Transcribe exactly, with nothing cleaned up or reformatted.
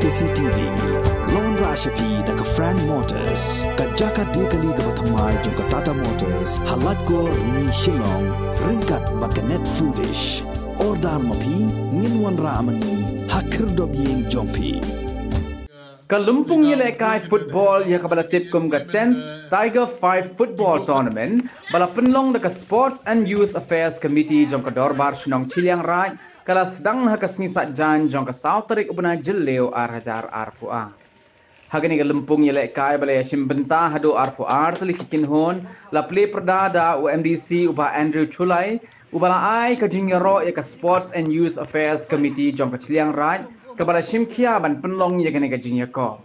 K C T V. Lawan rah sha phi da ka Frank Motors, ka jaka die kali kaba thymmai jong ka Tata Motors, ha Laitkor, Rni, Shillong, ryngkat bad ka Net Foodish. Order ma phi, ngin wanrah ma ngi ha khyrdop ïing jong phi. Ka lympung ïalehkai football ïa kaba la tip kum ka tenth Tiger Five Football Tournament ba la pynlong da ka Sports and Youth Affairs Committee jong ka Dorbar Shnong Chilliangraij, ka la sdang ha ka sngi Saitjaiñ jong ka saw tarik u bnai Jylliew ar hajar arphew ar. Ha kane ka lympung ïalehkai ba la ïashim bynta haduh arphew ar tylli ki kynhun, la plie pyrda da u M D C u Bah Andrew Chulai, uba la ai ka jingïaroh ïa ka Sports and Youth Affairs Committee jong ka Chilliangraij kaba la shim khia ban pynlong ïa kane ka jingïakop.